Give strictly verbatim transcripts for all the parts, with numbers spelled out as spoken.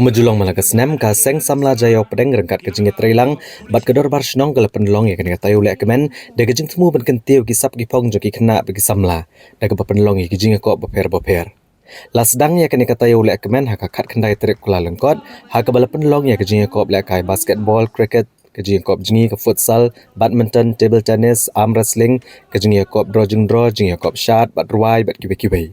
Mynjur long mynta ka snem ka Seng Samla Jaïaw Pdeng ryngkat ka jingïatreilang bad ka Dorbar Shnong ka la pynlong ïa kane ka taïew lehkmen da ka jingthmu ban kyntiew ki sap ki phong jong ki khynnah bad ki samla da kaba pynlong ïa ki jingïakop bapher bapher. La sdang ïa kane ka taïew lehkmen ha ka khatkhyndai tarik Kyllalyngkot ha kaba la pynlong ïa ka jingïakop lehkai basketball, cricket, ka jingïakop jngi ka futsal, badminton, table tennis, arm wrestling, ka jingïakop draw jingdraw, jingïakop shad bad rwai bad kiwei kiwei.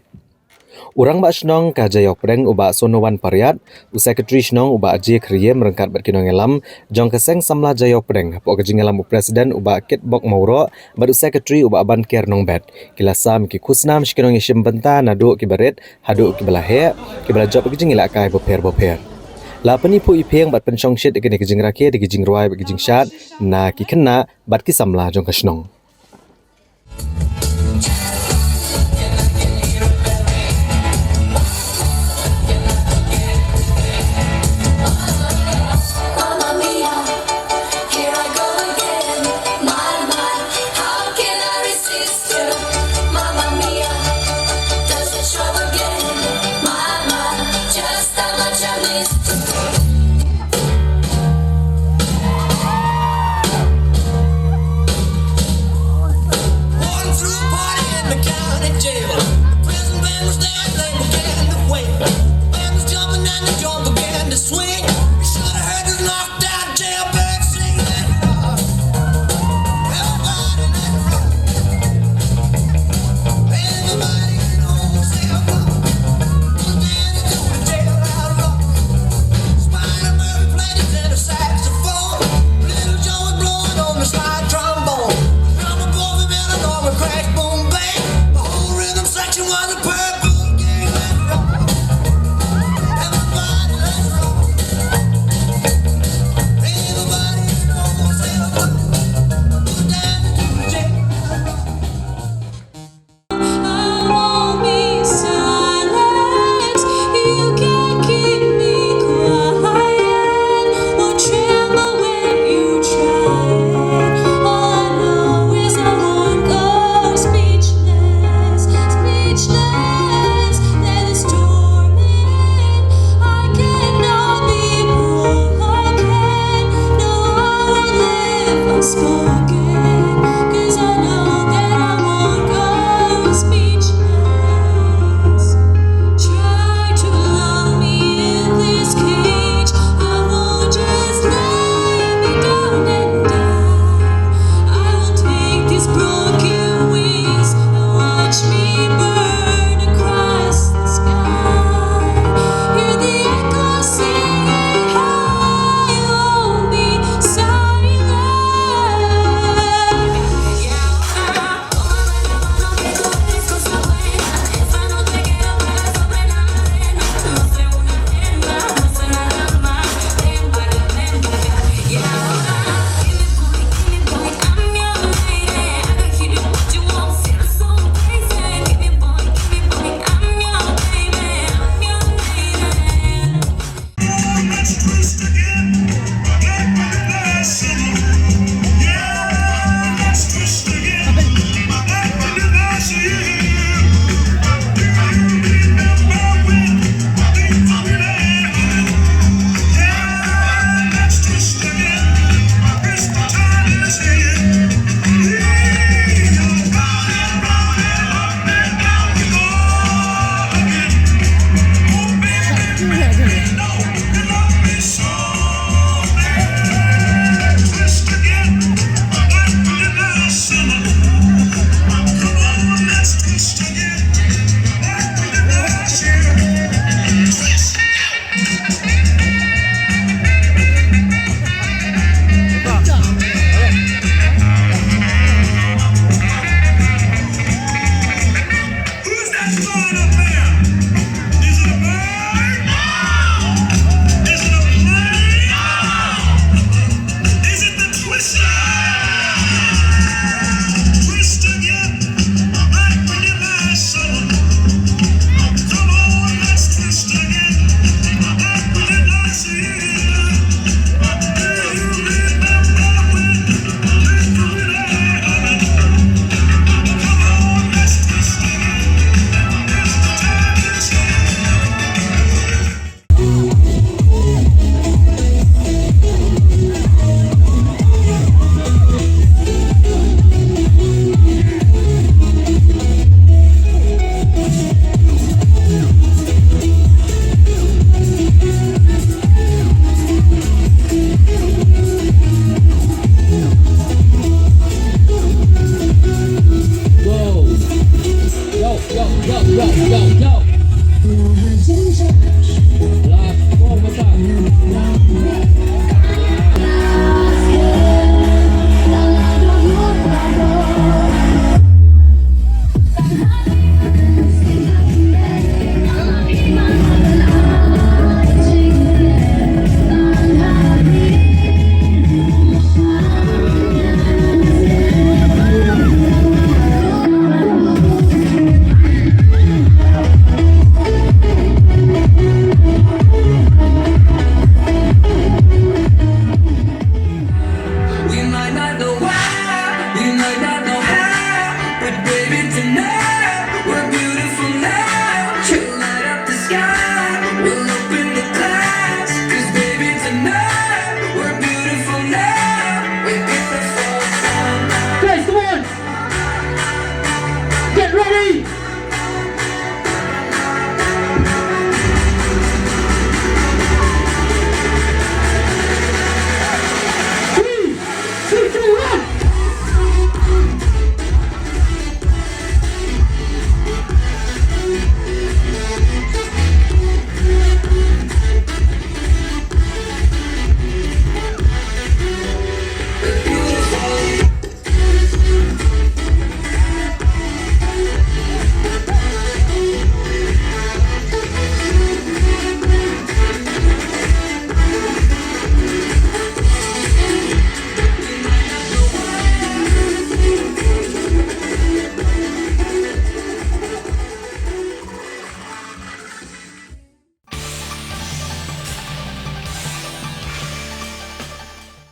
U Rangbah Shnong ka Jaïaw Pdeng u Bah Sonowan Pariat, u Secretary Shnong u Bah Ajay Khriem ryngkat bad ki nongïalam jong ka Seng Samla Jaïaw Pdeng hapoh ka jingïalam u President u Bah Kitbok Mawroh bad u Secretary u Bah Banker Nongbet, ki la sam ki khusnam sha ki nongïashim bynta naduh kiba rit haduh kiba la heh, kiba la jop ki jingïalehkai bapher bapher. La pynïaphuh ïaphieng bad pynshongshit ïa kane ka jingrakhe da ki jingrwai bad ki jingshad na ki khynnah bad ki samla jong ka shnong.